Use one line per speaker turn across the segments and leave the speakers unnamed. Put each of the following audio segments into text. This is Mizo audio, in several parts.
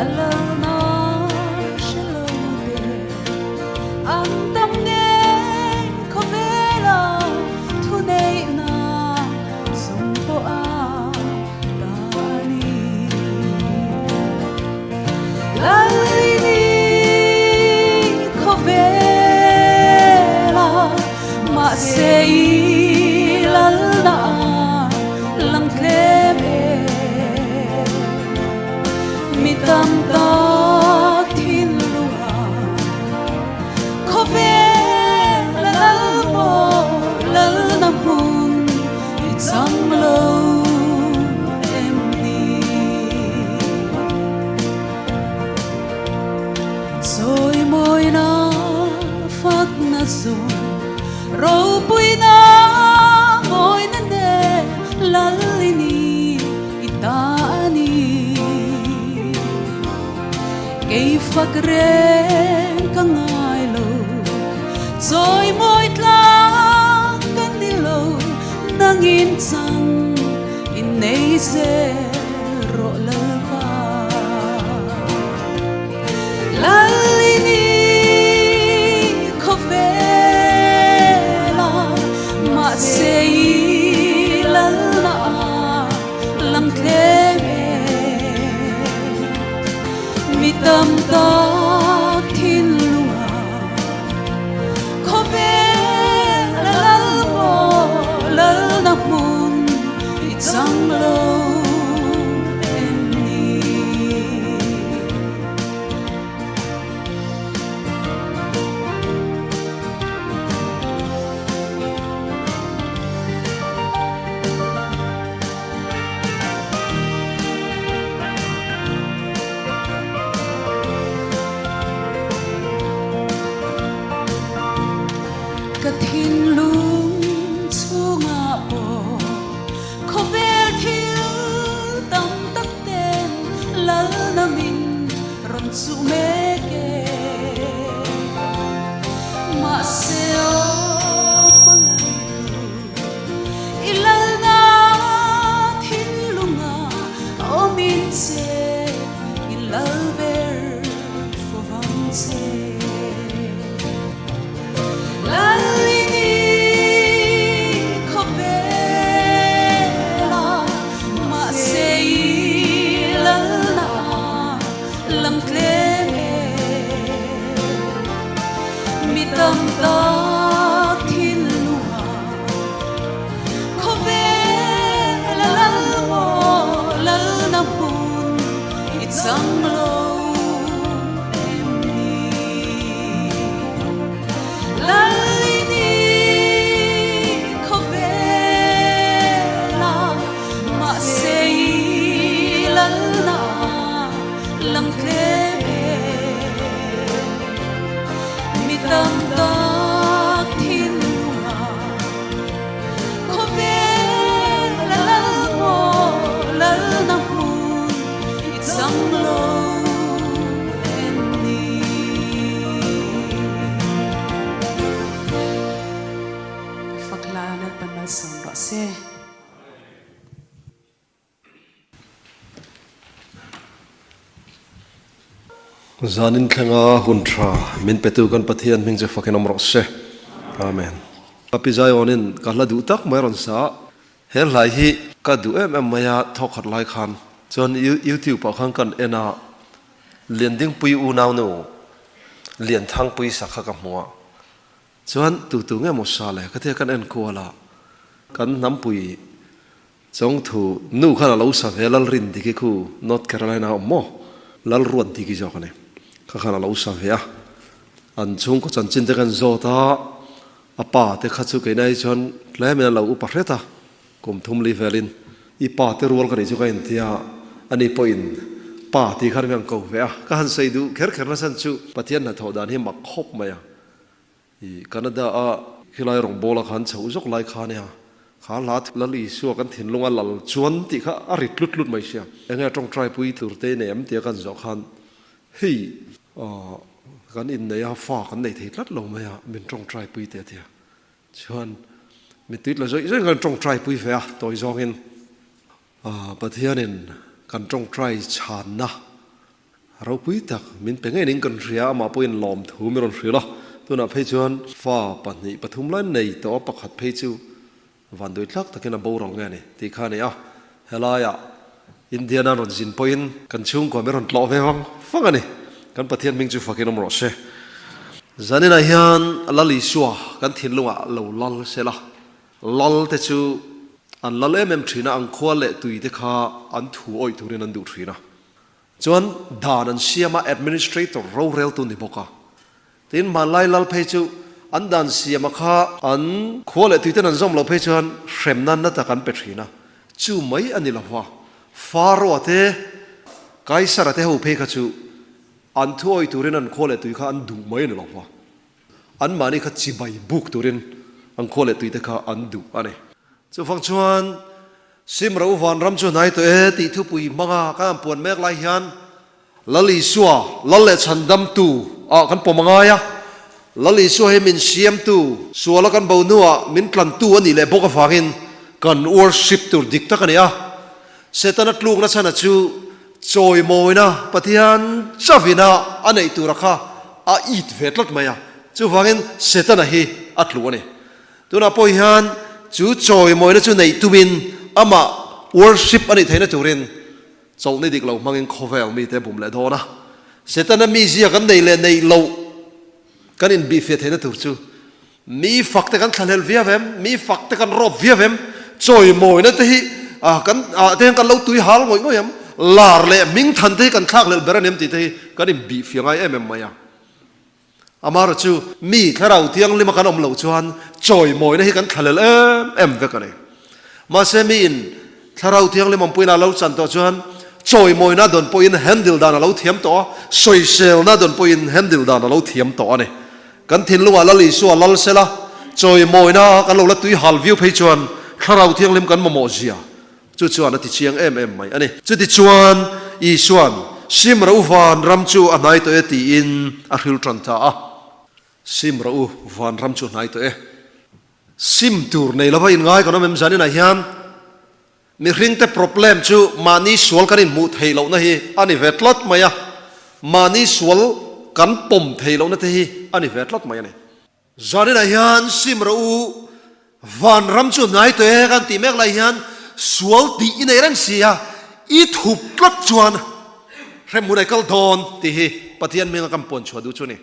A lalna hre lo te an tam ngei khawvela thuneihna zawng pawh a ta a ni. Lalini khawvela mahse i lalna lang tlem e. Mi tam tak thinlunga khawvel a lal pawh lalna hmun i chang lo em ni? Chawimawina fakna zawng ropuina mawina nen lal i ni i ta a ni. Kei fak reng ka ngai lo, chawimawi tlang ka ni lo, nangin chang in nei zel rawh Lalpa. Lal i ni khawvela mahse i lalna lang tlem e. Mi tam tak thinlunga khawvel a lal maw lalna hmun i chang lo em ni? Ka thinlung chhungah pawh khawvel thil tam tak ten lalna min rawn chuh mek e. Mahse aw hmangaihtu i lalna thinlunga awmin che i lal ber fawvang che. Lal i ni khawvela mahse i lalna lam tlem e. Mi tam tak thinlunga khawvel a lal maw lalna hmun i chang lo em ni? Lal i ni khawvela mahse i lalna lang tlem e. Mi tam tak thinlunga khawvel a lal maw lalna hmun i chang lo em ni?
Fakla Lalpan malsawm rawh se.
Zanin thlenga hun tha min petu kan Pathian hming chu fakin awm rawh se. Amen. Ka pi Zionin ka hla duh tak mai a rawn sa a, he hlai hi ka duh em em mai a thawkhat lai khan chuan YouTube ah khan kan en a, Liandingpui unaunu Lianthangpui sak kha ka hmu a, chuan tu tu nge maw sa le ka tia kan en kual a, kan hnampui Chawngthu nu khan a lo sa ve Lalrin tih khi khu North Carolina a awm maw? Lalruat tih khi zawk a ni. Kha khan a lo sa ve a. An chhungkaw chanchin te kan zawt a, a pa te kha chu keina hi chuan tlemin a lo upa hret a, kum thum li velin i pa te rual ka nih chu ka intia, ani pawhin pa tih khan kan ko ve a. Ka han sawi duh kher kher nasa chu Pathian hnathawh dan hi mak khawp mai a. I Canada a khilai rawngbawla khan chhoh zawk lai kha nia, kha hla Lal Isua kan thinlunga lal chuan tih kha a rit tlut tlut mai sia. Enge tawngtai pui tur te nei em tia kan zawh khan hei kan innei a fa kan nei thei tlat lo mai a, min tawngtai pui teh a tia. Chuan mittui tla zawih zawih kan tawngtai pui ve a tawi zawngin Pathianin kan tawngtai chhanna. Ropui tak min pe ngei ning kan hria, amah pawhin lawmthu min rawn hrilh a, tunah phei chuan fa pahnih pathum lai nei tawh a, pakhat phei chu vanduai tlak takin a boral nge ni tih kha a ni a, helaiah Indiana rawn zin pawhin kan chhungkua min rawn tlawh ve vang vang a ni, kan Pathian hming chu fakin awm rawh se. Zaninah hian Lal Isua kan thinlungah lo lal se la, Lal te chu an lal em em thin a, an khua leh tui te kha an thu awih turin an duh thin a. Chuan dan an siam a, administrator roreltu ni bawk a. Tin, hmanlai lal phei chu an dan siam a kha an khua leh tuiten an zawm loh phei chuan hremna na tak an pe thin a. Chu mai a ni lo va, Pharaoh-a te, Kaisara te ho phei kha chu an thu awih turin an khua leh tui kha an duh mai a ni lo va. Anmahni kha chibai buk turin an khua leh tuite kha an duh a ni. Chuvang chuan Simra u vanram chu hnai tawh e tih thupui hmanga kan han puan mek lai hian Lal Isua, Lal leh Chhandamtu ah kan pawm a ngai a. Lal Isua hi min siamtu, suala kan bo hnuah min tlantu a nih leh bawk avangin kan worship tur dik tak a ni a. Setana tlukna chhana chu chawimawina Pathian chavina a neih tura kha a it ve tlat mai a, chuvangin Setana hi a tlu a ni. Tunah pawh hian chu chawimawina chu neih tumin amah worship a nih theihna turin chawlhni dik lo hmangin khawvel mite bum leh dawn a. Setana mizia kan nei leh neih loh kan inbihfiah theihna tur chu Mi fak te kan thlahlel viau em? Mi fak te kan rawp viau em? Chawimawina te hi kan te hian kan lo tui hal ngawih ngawih em? Lar leh hmingthan te hi kan thlakhlelh ber a ni em tih te hi kan inbihfiah ngai em em mai a. Amaherawh chu mi thlarau thianghlim a kan awm loh chuan chawimawina hi kan thlahlel em em vek a ni. Mahse miin thlarau thianghlim awmpuina a lo chan tawh chuan chawimawina dawn pawhin handle dan a lo thiam tawh a, sawiselna dawn pawhin handle dan a lo thiam tawh a ni. Kan thinlungah Lal Isua lal sela, chawimawina kan lo la tui hal viau phei chuan Thlarau Thianghlim kan mamawh zia chu chuan a ti chiang em em mai a ni. Chutichuan Isua'n, Sim rawh u van ram chu a hnai tawh e tiin a hril tan ta a. Sim rawh u van ram chu a hnai tawh e. Sim tur nei lova inngai kan awm em zaninah hian Mihringte problem chu mahni sual kan inhmuh theih lohna hi a ni ve tlat mai a, mahni sual kan pawm theih lohna te hi a ni ve tlat mai a ni. Zaninah hian sim rawh u, vanram chu hnai tawh e kan tih mek lai hian sual tih i nei reng si a, i thup tlat chuan hremhmun ai kal dawn tih hi Pathian hminga kan puan chhuah duh chu a ni.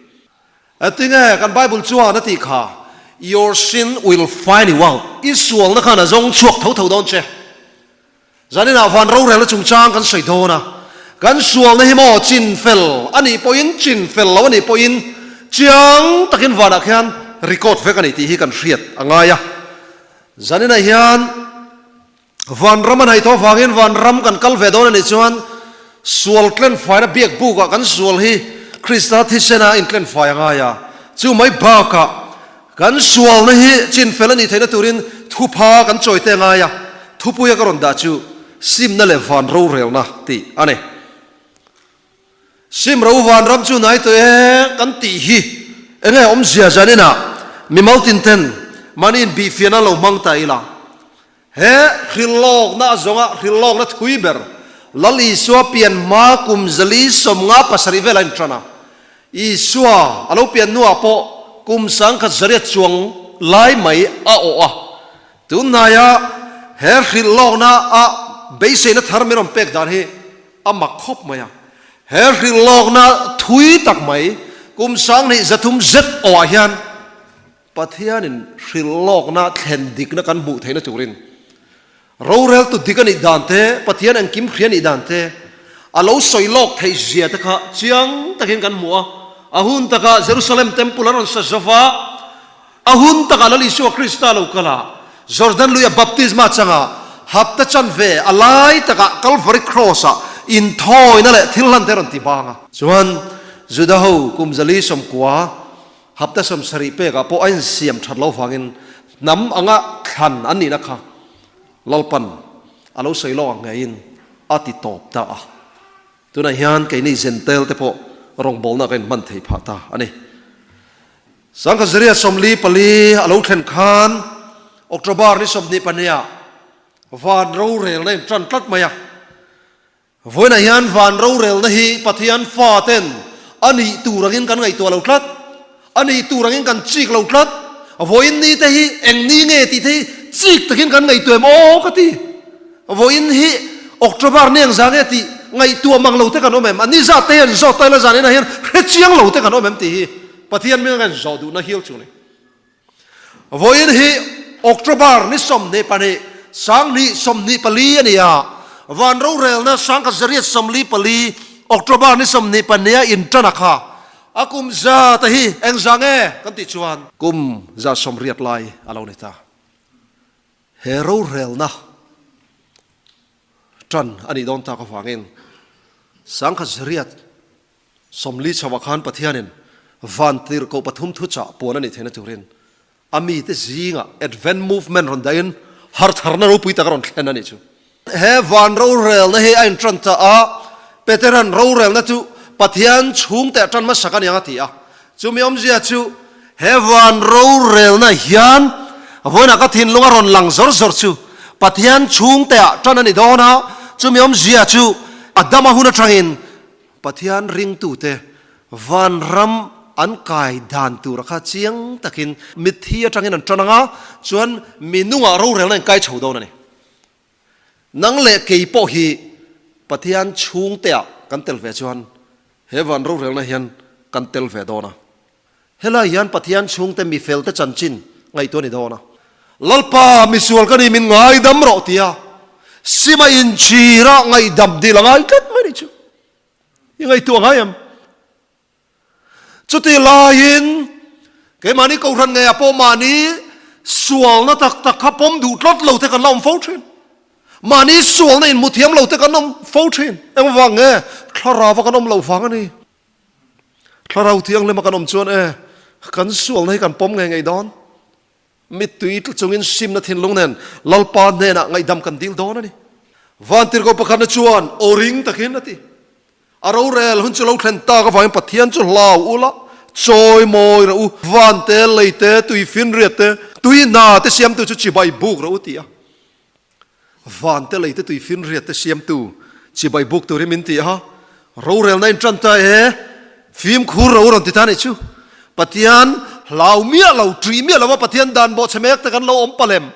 Tinge kan Bible chuan a tih kha, Your sin will find you out, i sualna khan a zawng chhuak tho tho dawn che. Zaninah van rorelna chungchang kan sawi dawn a, kan sualna hi maw chin fel a nih pawhin chin fel lo a nih pawhin chiang takin vanah khian record vek a ni tih hi kan hriat a ngai a. Zaninah hian Vanram a hnaih tawh avangin vanram kan kal ve dawn a nih chuan sual tlenfaina biak bukah kan sual hi Krista thisena intlenfai a ngai a. Chu mai bakah kan sualna hi chinfel a nih theihna turin thupha kan chawi te a ngai a. Thupuia ka rawn dah chu simna leh van rorelna tih a ni. Simro vanram chu hnai tawh e kan tih hi enge awmzia zaninah mimal tinten mahni inbihfiahna lo hmang ta ila. He hrilhlawkna a zawnga hrilhlawkna thui ber Lal Isua pian hma kum 457 vel a intan a. Isua a lo pian hnuah pawh kum 1800 chuang lai mai a awh a. Tunhnaia he hrilhlawkna a beiseina thar min rawn pek dan hi a mak khawp mai a. He hrilhlawkna thui tak mai kum 2300 zet awhah hian Pathianin hrilhlawkna thlen dikna kan hmuh theihna turin roreltu dik a nih dan te, Pathian engkim hria nih dan te, a lo sawi lawk theih zia te kha chiang takin kan hmu a. A hun takah Jerusalem Temple a rawn sa zo va, a hun takah Lal Isua Krista lo kal a, Jordan luia baptisma changa hapta chanve a lai takah Calvary Cross-ah inthawina leh thil hlan te a rawn ti bang a. Chuan Juda ho kum 490 Hapta 70 pekah pawh a insiam that lo vangin hnam anga thlan an nihna kha Lalpan a lo sawi lawk ang ngeiin a ti tawp ta a. Tunah hian keini Jentail te pawh rawngbawlna ka inhman thei phah ta a ni. 1944 a lo thlen khan October ni 22 ah van rorelna in tan tlat mai a. Vawiinah hian van rorelna hi Pathian faten a nih tur angin kan ngaihtuah lo tlat, a nih tur angin kan chik lo tlat. Vawiin ni te hi eng ni nge tih te hi chik takin kan ngaihtuah em aw ka ti. Vawiin hi October ni ang zah nge tih ngaihtuah mang lo te kan awm em? A ni zat te hian zawt ta ila zan inah hian hre chiang lo te kan awm em tih hi Pathian hming a kan zawh duhna hial chu a ni. Vawiin hi October ni 22, 2024 a ni a, van rorelna 1944 October ni 22 a inṭan a kha. A kum zata hi eng za nge kan tih chuan kum 180 lai a lo ni ta. He rorelna ṭan a nih dawn tak avangin 1900 40 chhoah khan Pathianin vantirhkoh pathum thuchah puan a nih theihna turin a mite zingah Advent Movement rawn dahin hartharna ropui tak a rawn thlen a nih chu. He van rorelna hi a inṭan ta a, Petera'n rorelna chu Pathian chhungte a ṭan hmasak a ni ang a ti a. Chumi awmzia chu he van rorelna hian vawiinah ka thinlung a rawn lang zawr zawr chu Pathian chhungte ah ṭan a ni dawn a, chumi awmzia chu Adama hun aṭangin Pathian ringtute vanram an kai dan tura kha chiang takin mitthi atangin an tan ang a, chuan mi nungah rorelna in kai chho dawn a ni. Nang leh kei pawh hi Pathian chhungteah kan tel ve chuan he van rorelna hian kan tel ve dawn a. Helai hian Pathian chhungte mi felte chanchin ngaihtuah a ni dawn a. Lalpa, misual ka ni, min ngaidam rawh tia sima inchhira ngaihdam dil a ngai tlat mai ni chu. I ngaihtuah ngai em? Chuti laiin keimahni kohhran ngeiah pawh mahni sualna tak tak kha pawm duh tlat lo te kan la awm fo thin. Mahni sualna inhmu thiam lo te kan awm fo thin. Engvang nge? Thlarauva kan awm loh vang a ni. Thlarau thianghlima kan awm chuan e, kan sualna hi kan pawm ngei ngei dawn. Mittui tla chungin simna thinlung nen Lalpa hnenah ngaihdam kan dil dawn a ni. Vantirhkoh pakhatna chuan aw ring takin a ti. A rorel hun chu lo thlen tak avangin Pathian chu hlau ula, chawi mawi rawh u, van te, lei te, tui finriat te, tui hna te siamtu chu chibai buk rawh u ti a. Van te lei te tui finriat te siamtu chibai buk turin min ti a, rorelna in tan ta e, fimkhur ro rawn ti ta nih chu. Pathian hlau miah lo, ṭih miah lova Pathian dan bawhchhe mek te kan lo awm palem.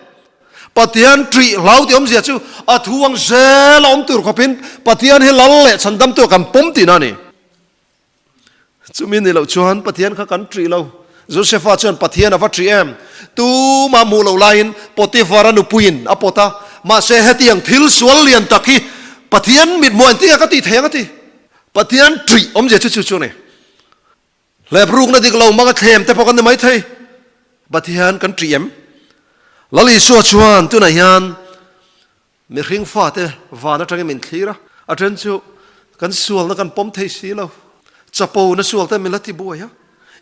Pathian ṭih hlau tih awmzia chu a thu ang zel a awm tur khawpin Pathian hi lal leh chhandamtu a kan pawm tihna a ni. Chumi ni loh chuan Pathian kha kan ṭih lo. Josefa chuan Pathian a va ṭih em? Tumah hmuh loh laiin Potifara nupuiin a pawt a, mahse hetiang thil sual lian tak hi Pathian mithmuh engtin nge ka tih thei ang a ti. Pathian ṭih awmzia chu chu chu a ni. Hleprukna dik lo hmanga thlem te pawh kan ni maithei. Pathian kan ṭih em? Lal Isua chuan tunah hian Mihring fate van atangin min thlir a, a then chu kan sualna kan pawm thei si lo. Chapo na sual te min la ti buai a,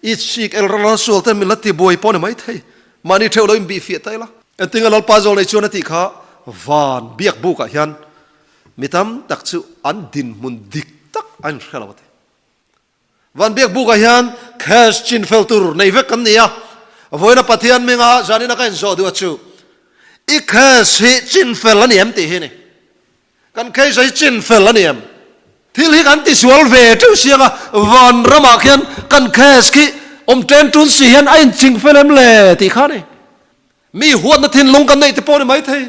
itsik elralna sual te min la ti buai pawh ni mai thei. Mahni theuh lo inbih fiah ta ila. Engtinga Lalpa zawl nei chuan a tih kha van biak bukah hian mi tam tak chu an dinhmun dik tak a inhre lo a ti. Van biak bukah hian cash chin fel tur nei vek kan ni a, vawiina Pathian hminga zanina ka inzawh duh a chu i cash hi chin fel a ni em tih hi a ni. Kan case hi chin fel a ni em? Thil hi kan tisual ve teuh siang a, van ramah khian kan cash khi awm ṭen ṭun si hian a inching fel em le tih kha a ni. Mi huatna thinlung kan neih te pawh ni maithei,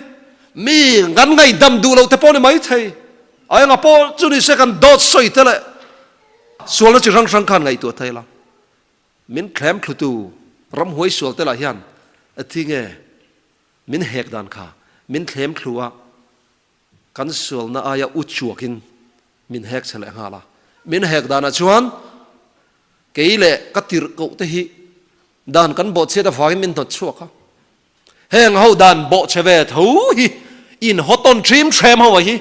mi kan ngaihdam duh loh te pawh ni maithei, a enga pawh chu ni se kan dawt sawi te leh sualna chi hrang hrang khan ngaihtuah thei la. Min thlem thlutu ramhuai sual te lah hian a thi nge min hek dan kha min thlem thlu a, kan sualna aia u chuakin min hek che leh nghal a. Min hek danah chuan kei leh ka tirhkoh te hi Dan kan bawhchhiat avangin min hnawt chhuak a, heng ho dan bawhchhe ve tho hi in hawtawn ṭhim hrem ho a hi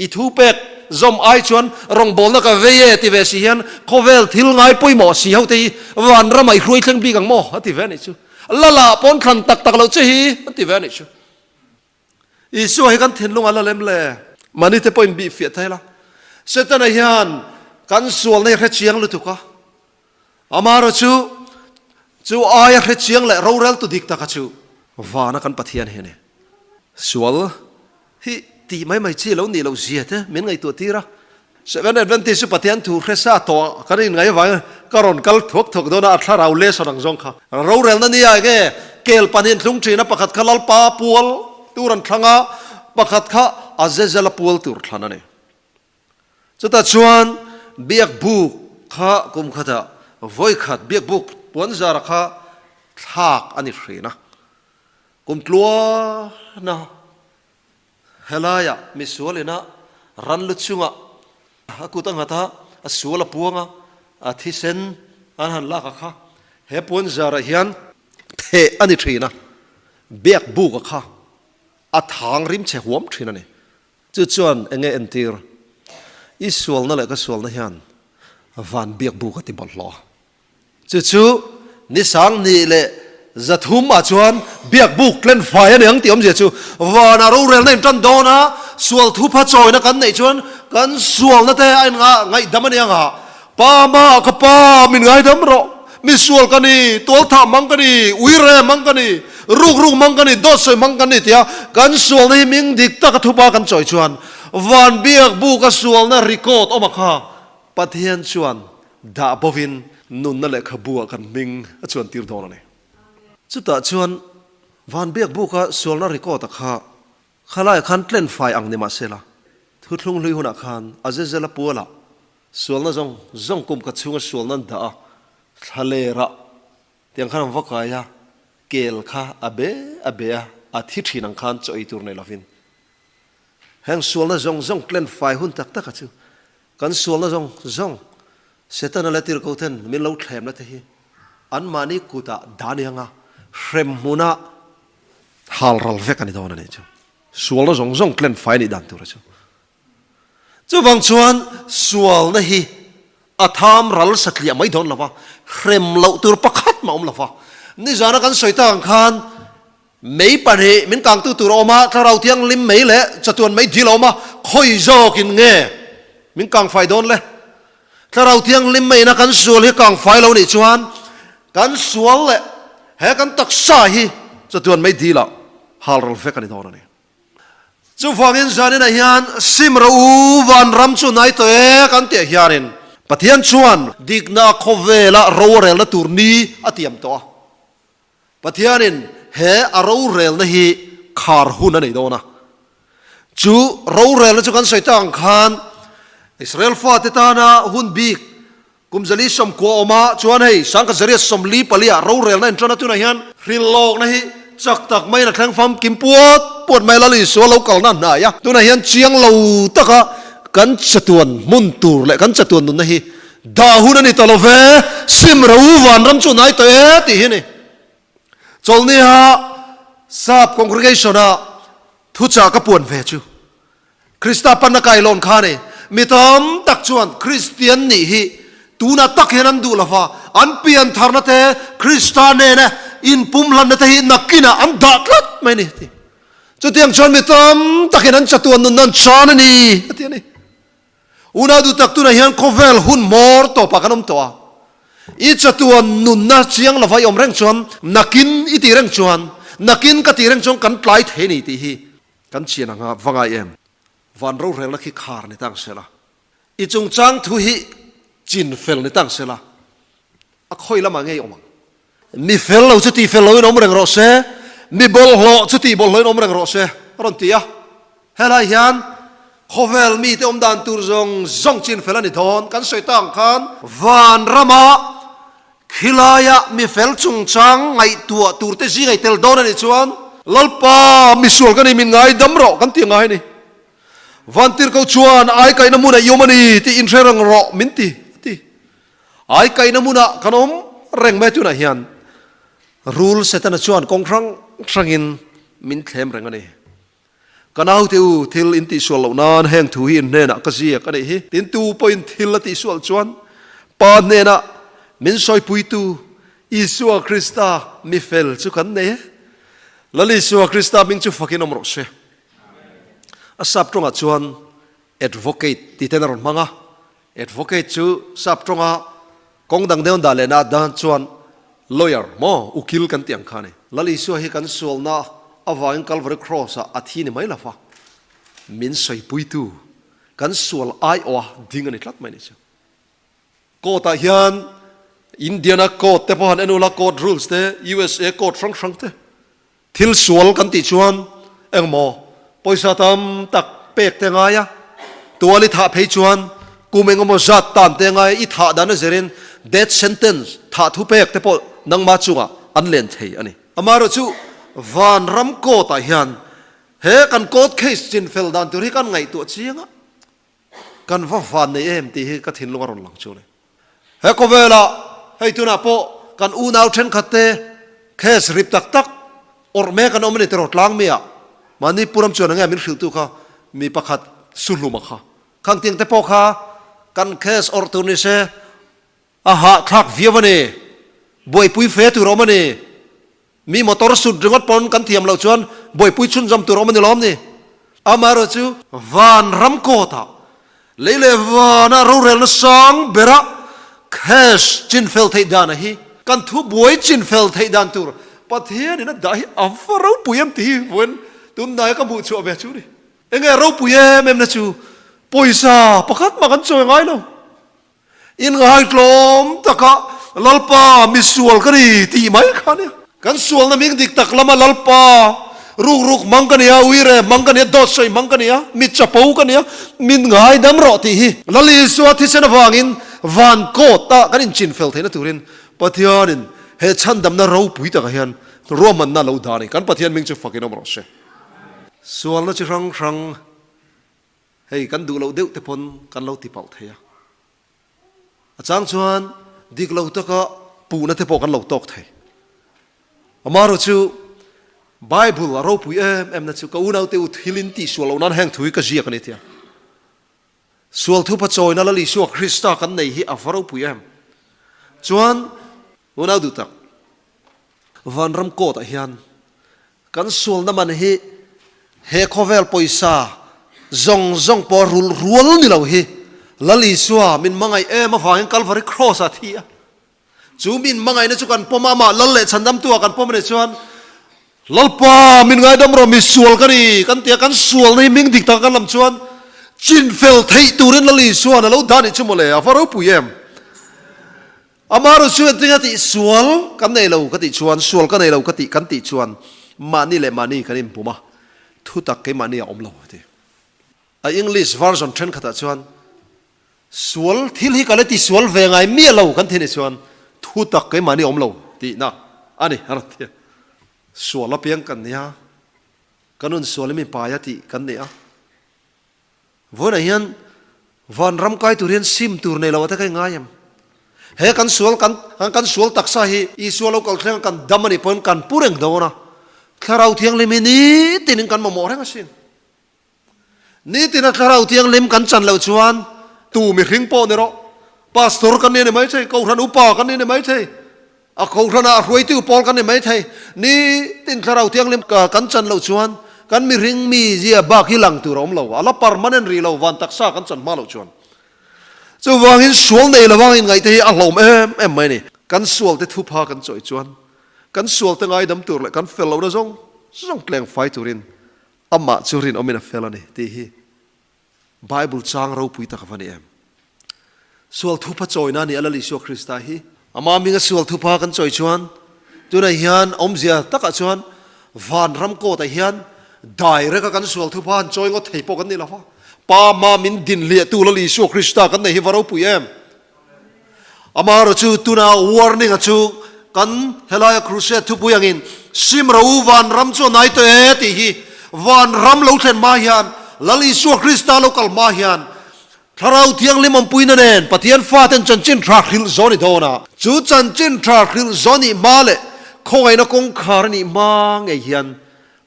i thu pek zawm ai chuan rawngbawlna ka vei e ti ve si hian khawvel thil ngai pawimawh si ho te hi vanram ah i hruai thleng bik ang maw a ti ve a nih chu. Lala pawn thlan tak tak loh che hi a ti ve a nih chu. Isua hi kan thinlung a la lem le. Mahni te pawhin bih fiah thei la. Setana hian kan sualna hi a hre chiang lutuk a. Amaherawh chu, chu aia hre chiang leh roreltu dik taka chu vana kan Pathian hi a ni. Sual hi. Tih mai mai chi lo nih loh zia te min ngaihtuah tir a. Seventh Adventist chu Pathian thu hre sa tawh kan inngai avangin ka rawn kal thuak thuak dawn a, a thlarau lesson ang zawng kha. Rorelna nia enge kel pahnih an thlung thin a, pakhat kha Lalpa pual tur an thlang a, pakhat kha Azazela pual tur thlan a ni. Chutah chuan biakbuk kha kum khatah vawi khat biakbuk puanzara kha thlak a ni hrin a, kum tluana Helaiah misual ina ran lu chungah a kut a nghat a, a sual a puang a, a thisen an han lak a kha. He puan zarah hian theh a ni thin a, biak buk a kha a thang rim chhe huam thin a ni. Chu chuan enge entir? I sualna leh ka sualna hian van biak buk a ti bawlhhlawh a. Chu chu ni sang ni leh 300 ah chuan biak buk tlen fai a ni ang tih awmzia chu vanah rorelna in tan dawn a, sual thupha chawina kan neih chuan kan sualna te a in ngaihdam a ni ang a, Pa ma ka pa min ngaidam rawh, mi sual ka ni, tualthah mang ka ni, uire mang ka ni, ruk ruk mang ka ni, dawt sawi mang kan ni tia kan sualna hi ming dik taka thupa kan chawi chuan van biak buka sualna record awm a kha Pathian chuan dah bovin nunna lehkhabu ah kan hming a chuan tir dawn a ni. Chutah chuan van biak buka sualna record a kha khalaiah khan tlen fai ang ni mahsela thuthlung hlui hunah khan Azazela pualah sualna zawng zawng kum khat chhunga sualna an dah a, thlalerah tiang khan an va kai a, kel kha a be a be a, a thi thin ang khan chaw ei tur nei lovin heng sualna zawng zawng tlen fai hun tak taka chu Kan sualna zawng zawng Setana leh tirhkoten min lo thlemna te hi anmahni kutah dan i anga hrem hmuna hal ral vek a ni dawn a nih chu. Sualna zawng zawng tlen fai nih dan tur a chu. Chuvang chuan sualna hi a tham ral satliah mai dawn lo va, hrem loh tur pakhat mah awm lo va. Nizana kan sawi tak ang khan Mei pahnih min kangtu tur a awm a, Thlarau Thianghlim mei leh chatuan mei dil a awm a, khawi zawkin nge min kangfai dawn le? Thlarau Thianghlim meiina kan sual hi kangfai lo nih chuan kan sual leh he kan taksa hi chatuan mei dilah halral vek a ni dawn a ni. Chuvangin zaninah hian sim rawh u, vanram chu nai tawh e kan tih hianin Pathian chuan dikna khawvela rorelna tur ni a tiam tawh a. Pathianin he a rorelna hi khar hun a nei dawn a. Chu rorelna chu kan sawi tak ang khan Israel fate tana hun bik kum 490 awm a, chuan hei 1844 ah rorelna in tan a, tunah hian hrilhlawkna hi chak tak maiin a thleng famkim puat puat mai Lal Isua lo kalna hnai a, tunah hian chiang lo taka kan chatuan hmun tur leh kan chatuan nunna hi Dah hun a ni ta lo ve, sim ro vanram chu nai tawh e tih hi a ni. Chawlhniha Sap Congregation-a thuchah ka puan ve chu Krista panna kailawn kha a ni. Mi tam tak chuan Kristian nih hi tunah tak hian an duh lo va, an piantharna te, Krista nena inpumhlanna te hi nakinah an dah tlat mai a ni a ti. Chutiang chuan mi tam takin an chatuan nunna an chan a ni a ti a ni. Unau duh tak tunah hian khawvel hun hmawr tawpah kan awm tawh a, i chatuan nunna chiang lova i awm reng chuan nakin i tih reng chuan, nakin ka tih reng chuan kan tlai thei a ni tih hi kan chian anga va ngai em? Van rorelna khi khar ni tang sela, i chungchang thu hi chin fel ni tang sela, a khawi lamah ngei awm ang. Mi fel lo chu tih fel loin awm reng rawh se, mi bawlhhlawh chu tih bawlhhlawhin awm reng rawh se, a rawn ti a. Helai hian khawvel mite awm dan tur zawng zawng chin fel a ni dawn. Kan sawi tak ang khan vanrama khilaia mi fel chungchang ngaihtuah turte zinga i tel dawn a nih chuan, Lalpa, misual ka ni, min ngaidam rawh kan ti ngai a ni. Vantirhko chuan aikaihna hmunah i awm a ni tih inhre reng rawh min ti, a ti. Ai kaihna hmunah kan awm reng mai tunah hian rul Setana chuan kawng hrang hrangin min thlem reng a ni. Ka naute u, thil in tihsual loh nan heng thu hi in hnenah ka ziak a nih hi. Tin, tu pawhin thil a tihsual chuan Pa hnenah min sawipuitu Isua Krista mi fel chu kan nei e. Lal Isua Krista hming chu fakin awm rawh se. A sap tawngah chuan advocate tih ten a rawn hmang a. Advocate chu sap tawnga kawng dang deuh an dah lehna dan chuan lawyer maw ukil kan tih ang kha a ni. Lal Isua hi kan sualna avangin Calvary Cross ah a thi ni mai lo va. min sawipuitu kan sual aiawha ding a ni tlat mai a nih chu. Court ah hian Indiana court te pawh han en ula, court rules te, USA court hrang hrang te, thil sual kan tih chuan engmaw pawisa tam tak pek te ngai a, tual i thah phei chuan kum engemaw zat tan te ngai a, i thah dan a zirin death sentence, thah thu pek te pawh nangma chungah an len thei a ni. Amaherawhchu vanram court ah hian he kan court case chinfel dan tur hi kan ngaihtuah chiang a, Kan va van nei em tih hi ka thinlung a rawn lang chu a ni. He khawvelah hei tunah pawh kan unau thenkhat te case rip tak tak awrh mek an awm a ni tiraw tlang mi ah mahni pu ram chuan enge min hrilhtu kha mi pakhat suhluma kha khang tiang te pawh kha kan case awrh tur ni se a hahthlak viau a ni buaipui fe tur a awm a ni. Mi motor sut ringawt pawn kan thiam loh chuan buaipui chhunzawm tur awm a ni lawm ni? Amaherawh chu van ram kawtah lei leh vana rorelna sang bera cash chinfel theih dana hi kan thu buai chinfel theih dan tur Pathianin a dah hi a va ropui em tih hi vawiin tunhnai ka hmuh chhuah ve chu ni. Enge ropui em em na chu pawisa pakhat mah kan chawi ngai lo. Inngaihtlawm taka Lalpa misual ka ni tih mai kha nia. Kan sualna ming dik tak lama Lalpa rukruk hmang ka nia, uire hmang ka nia, dawt sawi hmang ka nia, mi chapo ka nia, min ngaidam rawh tih hi. Lal Isua thisen avangin van kawta kan inchinfel theihna turin Pathianin he chhandamna ropui takah hian ruahmanna a lo dah a ni. Kan Pathian hming chu fakin awm rawh se. Sualna chi hrang hrang. Hei kan duh loh deuh te pawn kan lo ti palh thei a. A chang chuan dik lo taka puhna te pawh kan lo tawk thei. Amaherawh chu Bible a ropui em em na chu ka unaute u thil in tih sual loh nan heng thu hi ka ziak a ni tia. Sual thupa chawina Lal Isua Krista kan nei hi a va ropui em. Chuan unau duh tak Vanram court ah hian kan sualna man hi he khawvel pawisa zawng zawng pawh rulh rual ni lo hi Lal Isua min hmangaih em avangin Kalvari Cross ah thi a. Chu min hmangaihna chu kan pawm a, amah Lal leh Chhandamtu ah kan pawm a nih chuan Lalpa min ngaidam rawh mi sual ka ni kan ti a, kan sualna hi hming dik taka kan lam chuan chinfel theih turin Lal Isua'n a lo dah nih chu mawle, a va ropui em. Amaherawhchu engtinge tih sual kan nei lo ka tih chuan, sual ka nei lo ka tih kan tih chuan mahni leh mahni kan inpum a, thutak keimahni a awm lo a ti. A English version thenkhatah chuan sual thil hi ka la ti sual ve ngai miah lo kan ti nih chuan thutak keimahni a awm lo tihna a ni a rawn ti a. Sual apiang kan nia, kan nun sual hi mi pai a tih kan ni a. Vawiinah hian vanram kai tur hian sim tur nei lo a te ka ingai em? He kan sual kan kan sual taksa hi Isua lo kal thleng a kan dam a nih pawhin kan pu reng dawn a, Thlarau Thianghlim hi nitinin kan mamawh reng asin. Nitina Thlarau Thianghlim kan chan loh chuan tu mihring pawh ni rawh, Pastor kan ni a ni maithei, Kohhran upa kan ni a ni maithei, A kohhranah a hruaitu pawl kan ni maithei. Nitin Thlarau Thianghlim kan chan loh chuan kan mihring mizia bak hi lang tur a awm lo. A la permanent rih lo, van taksa kan chan hma loh chuan. Chuvangin sual nei lovang inngaihte hi a hlawm em em mai a ni. Kan sualte thupha kan chawi chuan kan sualte ngaidam tur leh kan fel lohna zawng zawng tleng fai turin amah chu rinawmin a fel a ni tih hi Bible chang ropui tak a va ni em? Sual thupha chawina a ni a Lal Isua Krista hi. Ama hminga sual thupha kan chawi chuan tunah hian awmzia takah chuan vanram kawtah hian direct a kan sual thupha han chawi ngawt thei pawh kan ni lo va. Pa hma min din hliahtu Lal Isua Krista kan nei hi va ropui em? Amaherawh chu tuna warning a chu kan helaia crusade thupui angin sim ro u vanram chu a nai tawh e tih hi vanram lo thlen hma hian Lal Isua Krista lo kal hma hian Thlarau Thianghlim awmpuina nen Pathian faten chanchin tha hrilh zawh a ni dawn a. Chu chanchin tha hrilh zawh a nih hma leh khawngaihna kawngkhar a nih hma ngei hian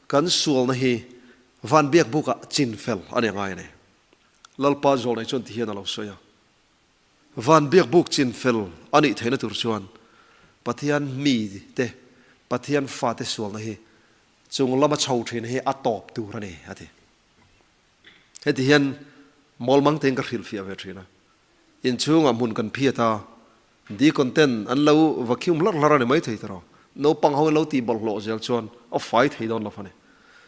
kan sualna hi van biakbukah chinfel a ni ngai a ni. Lalpa zawlnei chuan ti hian a lo sawi a. Van biakbuk chin fel a nih theihna tur chuan Pathian mite, Pathian fate sualna hi chung lama chho thin hi a tawp tur a ni, a ti. Heti hian mawlmang tein ka hrilhfiah ve thin a. Inchhungah hmun kan phiat a, deacon ten an lo vacuum hlarh hlarh a ni mai thei tawh. Naupang ho in lo tih bawlhhlawh zel chuan a fai thei dawn lo a ni.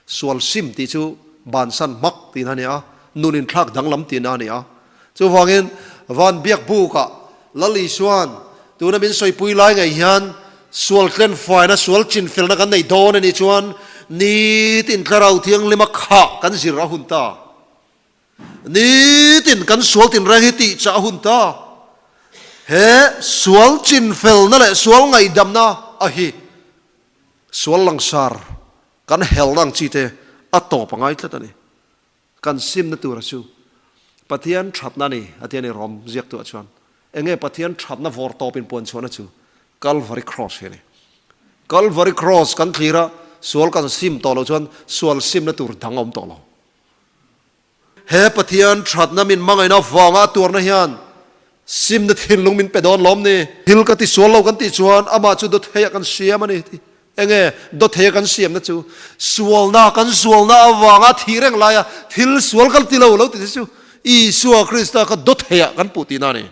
Sual sim tih chu Bansan hmak tihna a ni a, nun inthlak danglam tihna a ni a. Chuvangin van biak bukah Lal Isua'n tuna min sawipui lai ngei hian sual tlenfaina, sual chinfelna kan nei dawn a nih chuan nitin Thlarau Thianghlima khah kan zir a hun ta. Nitin kan sual tinreng hi tih chah a hun ta. He sual chinfelna leh sual ngaihdamna a hi sual langsar kan helna ang chi te a tawp a ngai tlat a ni. Kan simna tura chu Pathian thatna a ni a ti a ni Rom ziaktuah chuan. Enge Pathian thatna vawr tawp in puan chhuahna chu Calvary Cross hi a ni. Calvary Cross kan thlir a, sual kan sim tawh loh chuan sual simna tur dang a awm tawh lo. He Pathian thatna min hmangaihna vanga a tuarna hian simna thinlung min pe dawn lawm ni? Thil ka ti sual lo kan tih chuan amah chu dawtheiah kan siam a ni ti. Enge dawtheiah kan siamna chu sualna kan sualna avanga thih reng laia thil sual kan ti lo lo ti te chu Isua Krista kha dawtheiah kan puh tihna a ni.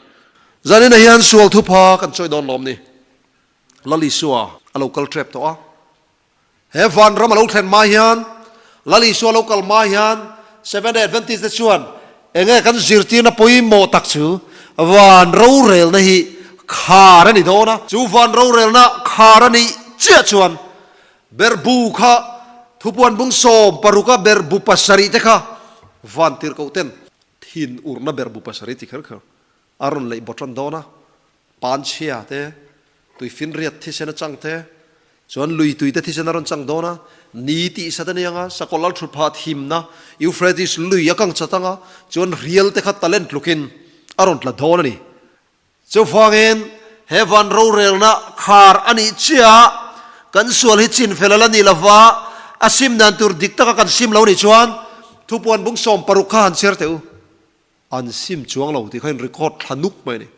Zaninah hian sual thupha kan chawi dawn lawm ni? Lal Isua a lo kal tep tawh a. He vanram a lo thlen hma hian, Lal Isua lo kal hma hian Seventh Day Adventist te chuan enge kan zirtirna pawimawh tak chu van rorelna hi khar a ni dawn a. Chu van rorelna khar a nih chiah chuan berhbu kha thupuan bung 16 a berhbu pasarih te kha van tirhkoh ten thin urna berhbu pasarih ti kher kher a rawn leih bawt ran dawn a. Panchhia te, tuifinriat thisen a chang te, chuan lui tui te thisen a rawn chang dawn a, ni tih sat a ni ang a, sakawlh lal thut phah thimna Euphrates lui a kang chat ang a, chuan rial te kha talent tlukin a rawn tla dawn a ni. Chuvangin he van rorelna khar a nih chiah kan sual hi chinfel a la ni lova, a sim dan tur dik taka kan sim lo nih chuan thupuan bung 60 kha han chhiar teh u. An sim chuang lo tih kha in record thla nuk mai a ni.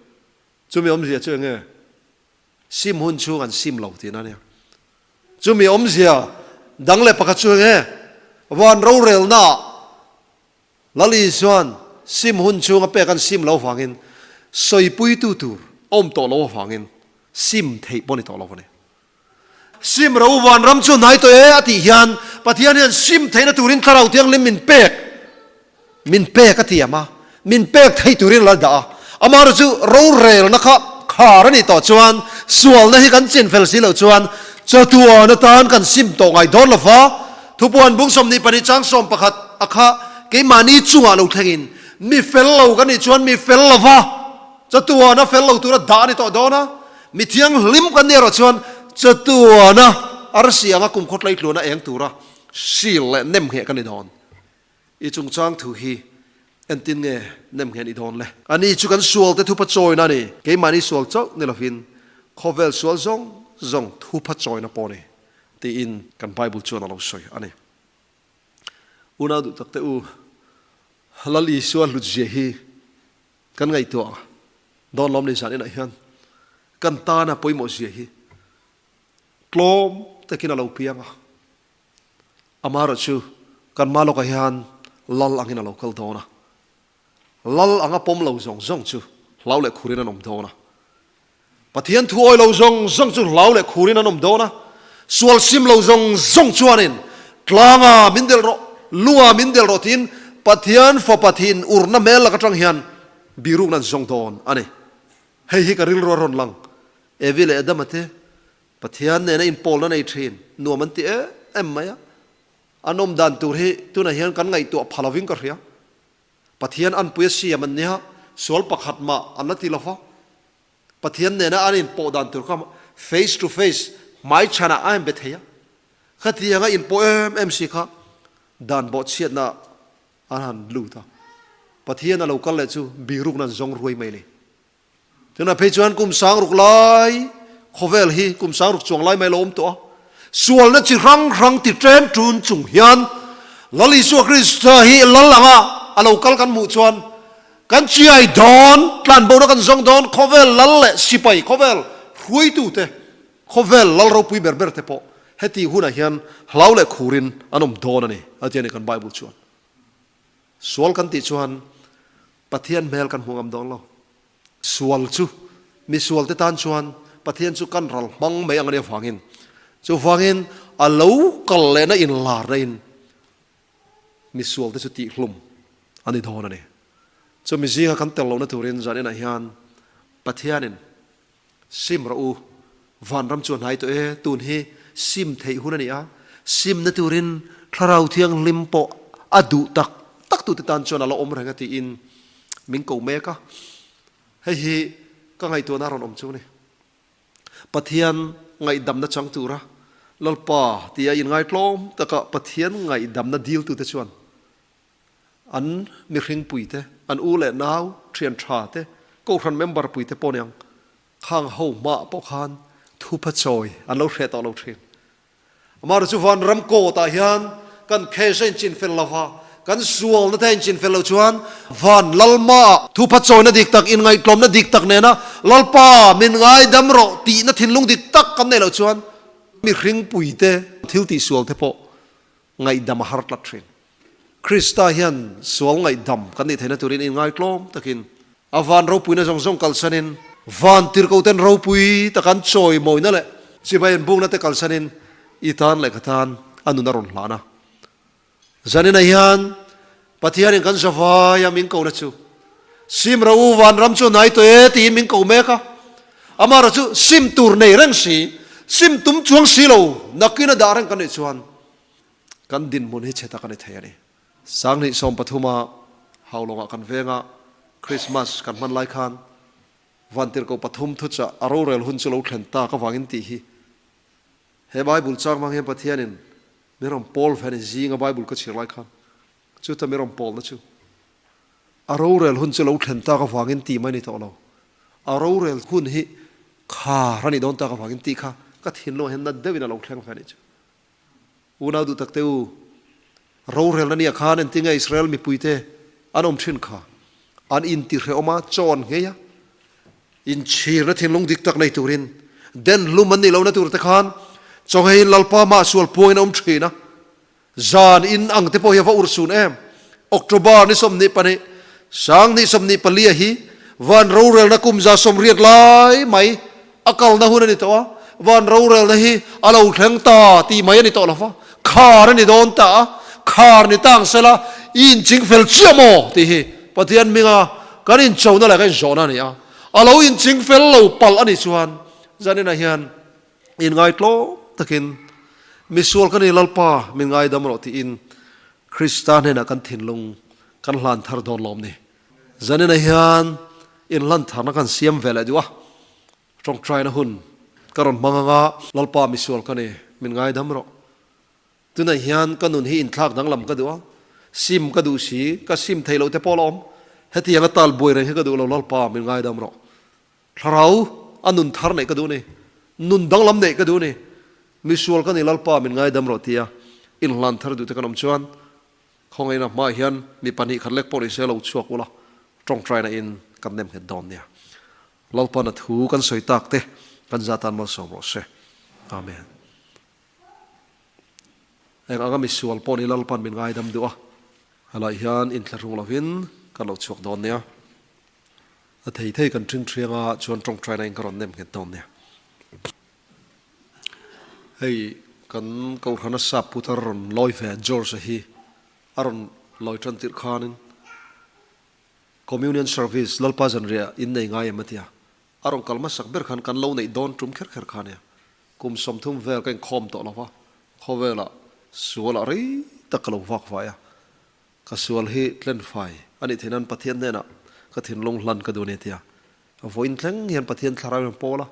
Chumi awmzia chu enge? Sim hun chhung an sim lo tihna a nia. Chumi awmzia dang leh pakhat chu enge? Van rorelnaah Lal Isua'n sim hun chhung a pek an sim lo vangin sawipuitu tur awm tawh lo avangin sim theih pawh a ni tawh lo a ni. Sim ro vanram chu hnai tawh e a tih hian Pathian hian sim theihna turin Thlarau Thianghlim min pek min pek a tiam a, min pek theih turin a la dah a. Amaherawh chu rorelna kha khar a nih tawh chuan sualna hi kan chinfel si loh chuan chatuan atan kan sim tawh ngai dawn lo va. Thupuan bung 22 chang 11 a kha keimahni chungah lo thlengin mi fel lo kan nih chuan mi fel lo va, Chatuana fel lo tura dah a ni tawh dawn a, mi thianghlim kan nih erawh chuan chatuana arsi anga kum khawtlai tluana eng tura sil leh nem ngheh kan ni dawn. I chungchang thu hi entin nge nem ngheh ni dawn le? Ani chu kan sualte thupa chawina a ni. Keimahni sual chauh ni lovin khawvel sual zawng zawng thupa chawina pawh a ni tiin kan Bible chuan a lo sawi a ni. Unau duh takte u, Lal Isua hlutzia hi Kan ngaihtuah dawn lawm ni zan inah hian kan tana pawimawh zia hi tlawm takin a lo piang a, amaherawhchu kan hma lawkah hian lal angin a lo kal dawn a, lal anga pawm lo zawng zawng chu hlau leh khurin an awm dawn a, Pathian thu awi lo zawng zawng chu hlau leh khurin an awm dawn a, sual sim lo zawng zawng chuanin tlanga min delh rawh, lunga min delh rawh tiin Pathian fapa thin urna hmel lak atang hian birukna an zawng dawn a ni. Hei hi ka rilru a rawn lang. Evi leh Adama te Pathian nena inpawlna nei thin nuam an ti em em mai a, an awm dan tur hi tunah hian kan ngaihtuah pha lovin ka hria. Pathian anpui a siam an nia, sual pakhat mah an la ti lo va. Pathian nena an inpawh dan tur kha face to face, hmai chhanah a inbe thei a. Khatianga inpawh em em si kha dan bawhchhiatna an han lut a. Pathian a lo kal leh chu birukna an zawng ruai mai a ni. Tunah phei chuan kum sangruk lai khawvel hi kum sangruk chuang lai mai lo awm tawh a, sualna chi hrang hrang ti tlem tun chung hian Lal Isua Krista hi lal anga a lo kal kan hmuh chuan kan chiai dawn, tlanbohna kan zawng dawn, khawvel lal leh sipai, khawvel hruaitute, khawvel lal ropui ber ber te pawh heti hunah hian hlau leh khurin an awm dawn a ni a ti a ni kan Bible chuan. Sual kan tih chuan Pathian hmel kan hmu ngam dawn lo. Sual chu mi sualte tan chuan Pathian chu kan ral hmang mai ang a nih avangin, chuvangin a lo kal lehna inlarna in Misualte chu tihhlum a ni dawn a ni. Chumi zinga kan tel lohna turin zaninah hian Pathianin sim rawh u, vanram chu a hnai tawh e, tun hi sim theih hun a ni a, simna turin Thlarau Thianghlim pawh a duh tak tak tute tan chuan a la awm reng a tiin min ko mek a, hei hi ka ngaihtuahna a rawn awm chu a ni. Pathian ngaihdamna chang tura Lalpa tia inngaitlawm taka Pathian ngaihdamna diltute chuan an mihring puite, an u leh nau, thian tha te, kohhran member puite pawh niang khang ho hmah pawh khan thupha chawi an lo hreh tawh lo thin. Amaherawhchu chu vanram kawtah hian kan case a inchinfel lo va, kan sualna te a inchinfel loh chuan van Lalma thupha chawina dik tak, inngaihtlawmna dik tak nena Lalpa min ngaidam rawh tihna thinlung dik tak kan neih loh chuan mihringpuite thil tihsualte pawh ngaihdam a har tlat thin. Krista hian sual ngaihdam kan nih theihna turin inngaihtlawm takin a van ropuina zawng zawng kalsanin, van tirhkoten ropui taka an chawimawina leh chibai an bukna te kalsanin i tan leh ka tan a nun a rawn hlan a. Zaninah hian Pathianin kan zavaia min kohna chu Sim ro u vanram chu nai tawh e tiin min koh mek a, amaherawh chu sim tur nei reng si, sim tum chuang si lo nakin a dah reng kan nih chuan Kan dinhmun hi chhe tak a ni thei a ni. Sanghnih 13 a Haulawngah kan venga Christmas kan hman lai khan Vantirhkoh pathum thuchah a rorel hun chu lo thlen tak avangin tih hi he Bible chang hmang hian Pathianin min rawn pawl ve a ni. Zinga Bible ka chhiar lai khan chuta min rawn pawlna chu a rorel hun chu lo thlen tak avangin tih mai a ni tawh lo. A rorel hun hi khar a nih dawn tak avangin tih kha ka thinlungah hian nat deuhin a lo thleng ve a nih chu. Unau duh takte u, rorelna nia khan engtinge Israel mipuite an awm thin kha? An intihrehawm a, chaw an nghei a, inchhirna thinlung dik tak nei turin den hlum an nih lohna turte khan chaw ngheiin Lalpa mah sual puangin a awm thin a. Zan in ang te pawh hi a va urhsun em! October ni 22, 2024 hi van rorelna kum 180 lai mai a kalna hun a ni tawh a, van rorelna hi a lo thleng ta tih mai a ni tawh lo va, khar a ni dawn ta a, khar ni tang sela i inching fel chiah maw tih hi Pathian hminga kan inchona leh kan inzawhna a ni a, a lo inching fel lo palh a nih chuan zaninah hian inngaihtlawm takin misual ka ni Lalpa min ngaidam rawh tiin Krista hnenah kan thinlung kan hlan thar dawn lawm ni. Zaninah hian inhlan tharna kan siam ve leh duh a, tawngtaina hun ka rawn hmang anga Lalpa misual ka ni min ngaidam rawh. Tunah hian ka nun hi inthlak danglam ka duh a, sim ka duh si, ka sim thei loh te pawh la awm. Hetianga tal buai reng hi ka duh lo Lalpa min ngaidam rawh. Thlarau a nun thar neih ka duh ni, nun danglam neih ka duh ni, misual ka ni Lalpa min ngaidam rawh tia inhlan thar duh te kan awm chuan khawngaihna hmaah hian mi pahnih khat lek pawh ni se lo chhuak ula tawngtaina in kan nem nghet dawn nia. Lalpa'n a thu kan sawi tak te kan za tan malsawm rawh se. Amen. Eng anga misual pawh ni Lalpa'n min ngaidam duh a, helaiah hian inthlahrung lovin kan lo chhuak dawn nia. A thei thei kan ṭhing ṭhiang a, chuan ṭawngṭaina in ka rawn nem nghet dawn nia. Hei kan Kohhrana sap putar rawn lawi ve George-a hi a rawn lawi ṭan tirh khanin Communion Service Lalpa zanriah in nei ngai em a tia. A rawn kal hmasak ber khan kan lo neih dawn ṭum kher kher kha nia. Kum 30 vel ka inkhawm tawh lo va, khawvelah sualah rei tak ka lo vak vai a. Ka sual hi tlenfai a nih theih nan Pathian hnenah ka thinlung hlan ka duh a ni tia a vawiin thleng hian Pathian thlarau in pawl a,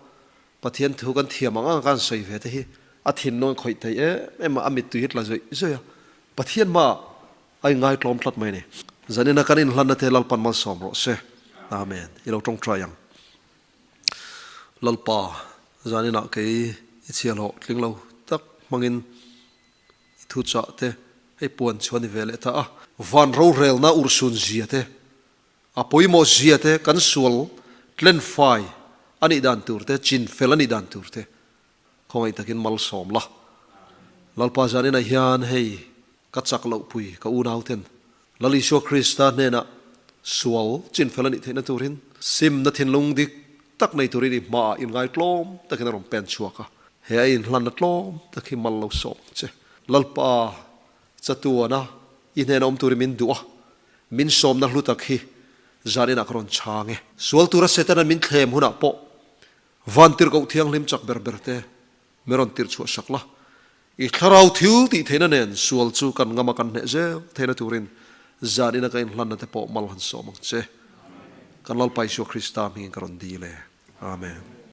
Pathian thu kan thiam ang ang a kan sawi ve te hi a thinlung a khawih thei em em a, a mittui hi tla zawih zawih a, Pathian hmaah a inngaitlawm tlat mai a ni. Zanina kan inhlanna te Lalpan malsawm rawh se. Amen. I lo tawngtai ang. Lalpa, zaninah kei i chhiahhlawh tling lo tak hmangin I thu chah te hei puan chu a ni ve leh ta a. Van rorelna urhsun zia te, a pawimawh zia te, kan sual tlenfai a nih dan tur te, chin fel a nih dan tur te khawngaih takin malsawm la. Lalpa zaninah hian hei ka chak loh pui ka unau ten Lal Isua Krista hnenah sual chin fel a nih theihna turin simna thinlung dik tak nei turin i hmaah inngaitlawm takin a rawn pen chhuak a. He a inhlanna tlawm tak hi mal lo sawm che. Lalpa chatuana I hnena awm turin min duh a, min sawmna hlu tak hi zaninah ka rawn chhang e. Sual tura Setana min thlem hunah pawh Vantirhkoh thianghlim chak ber ber te mi rawn tirh chhuah sak la, i thlarau thil tih theihna nen sual chu kan ngama kan hneh zel theihna turin zanina ka inhlanna te pawh mal han sawm ang che. Kan Lalpa Isua Krista hmingin ka rawn dil e. Amen.